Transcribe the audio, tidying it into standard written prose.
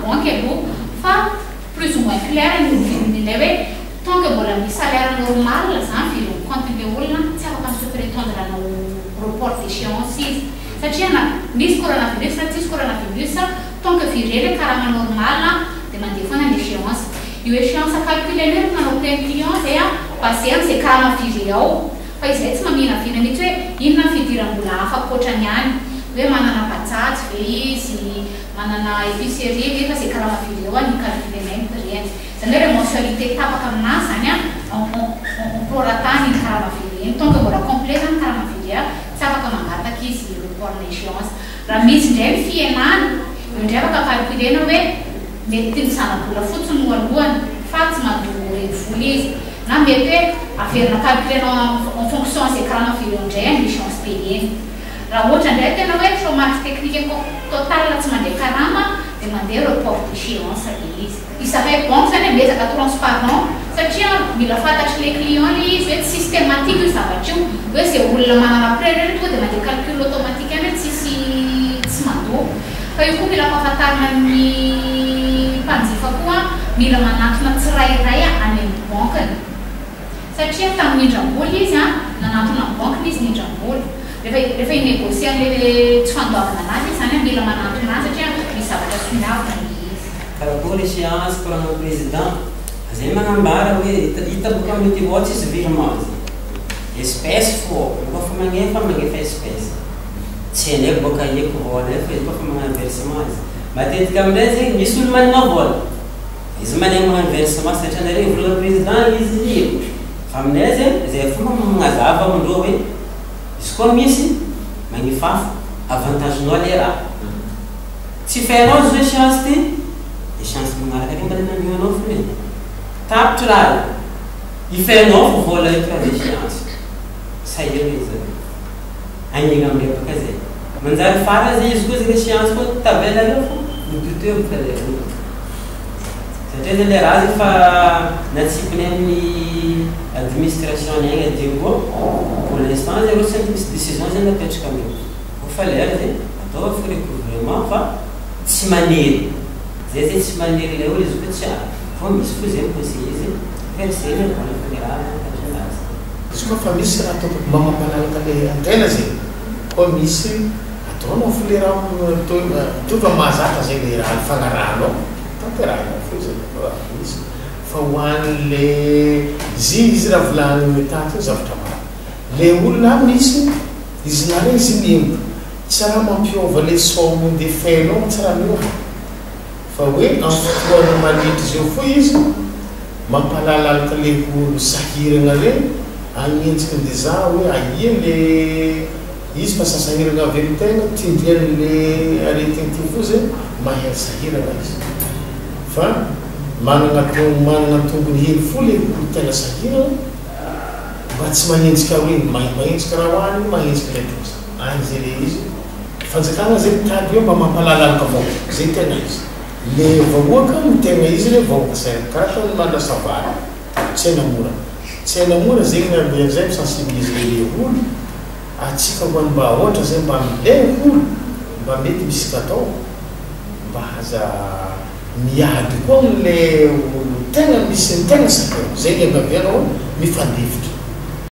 banky aloha fa plus ou moins clair ny vidin'ilay hoe tant que mbola misy salaire normal zany viré au compte le olona, tsy afaka mi-se prétendre hanao report d'échéance izy, satria na misy coronavirus na tsisy coronavirus, tant que viré le karama normal dia mandeha foana ny échéance. Io échéance calculé io rehefa manao prêt client zay basé amin'izay karama viré ao, fa izay tsy maminavina mihitsy hoe inona ny fidiram-bola hafa ankoatrany any, hoe manana bajaj ve izy, manana épicerie ve, fa zay karama viré ao ny calculenay ny prix-ny. Zany hoe le mensualité tapaka aminazy zany en prorata ny karama viré iny. Tant que mbola complet zany karama viré, tsy afaka mangataka izy report ny échéance. Raha misy indray ny fihenana eo indray, afaka calculena hoe mety ny zanabola fotsiny no alohany fa tsy mandoa renivola izy, na mety hoe averina calculena en fonction zay karama viré eo indray ny échéance payé-ny. Raha ohatra indray tena hoe chômage technique total, tsy mandeha karama, dia mandeha report d'échéance le izy. Izahay banque zany miezaka transparent, satria mila fantatry le client le izy hoe tsy systématique io zavatra io, hoe zay olona manana prêt reny tonga dia mandeha calcul automatique any hoe tsisy tsy mandoa. Fa io koa mila fahafantarana ny mpanjifa koa, mila manatona tsirairay any amin'ny bankiny, satria tamin'ny indram-bola izy nanatona ny bankiny izy nindram-bola. Rehefa i-négocier an'le tsy fandoavana anazy izy zany, mila manatona azy satria misy zavatra soniavina le izy. Karakory échéance koran'ny président zay magnambara hoe hita boka amin'ny ty tsisy virement zay, espèce fô kofa magnefa magnefa espèce, tsy hainay boka eko vola fa izy kofa magnano versement izy matetika aminay zegny misy olo manana vola izy mandeha magnano versement satria nare vola président izy libre. Fa aminay zegny zay fomba magnazava amindreo hoe izy koa misy magnifafo avantagenao le raha tsy fainao zao échéance ty, échéance magnaraka regny mba nanamioanao fo e tapitra raha io ifainao fo vola io raha échéance sahirana izy zany agnina amindray baka zay manjary fara zay izy koa zegny échéance koa tavela reo fo midoteo boka le olo, satria zay le raha zay fa natsipiny amin'ny administration ny agny adio koa. Pour l'instant zay reo tsy misy décision zay napetraka amindreo kofa lera zay atao fo recouvrement, fa tsy manery zay zay tsy manery le olo izy koa tsy fa misy fo zay mi-conseiller izy verser ny vola fa le raha azy. Izy koa fa misy raha ataoko mba mampalalaka le antena zay koa misy ataonao fo le raha mitovy amy mahazatra zay, le raha nifagnarahanao tanterahinao fo zay raha misy. Fa hoan'le zy izy raha volagny tato io zavatra maro le olona misy izy nare izy miembro, tsy raha mampiova le somme de fainao, tsy raha miova, fa hoe amy fotoana manitry izy eo fo izy mampalalalaka le olo sahirana reny agnenjiky de za hoe aia le izy fa sasahirana avy amy tegna tindrian'le aretigny ty fo zay mahay sahirana izy, fa manana manana tombony hely fo le olo tegna sahirana mba tsy magnenjika hoe magnenjika raha hoany, magnenjika le trosa any zay le izy. Fanjakana zay mitady hoe mba mampalalalaka vahoaka zay tegna izy, le vahoaka no tegna izy, le vahoaka sahirana karaha ataony mandrasa vary tsy haina mora, tsy haina mora zegny. Ny zay mi-sensibiliser le olo atsika hoany mba ohatra zay mba amle olo mba mety misy katao mba aza miady koa amle olo tegna misy ny tegna sahirana zay ny angaviana hoe mifandefitra.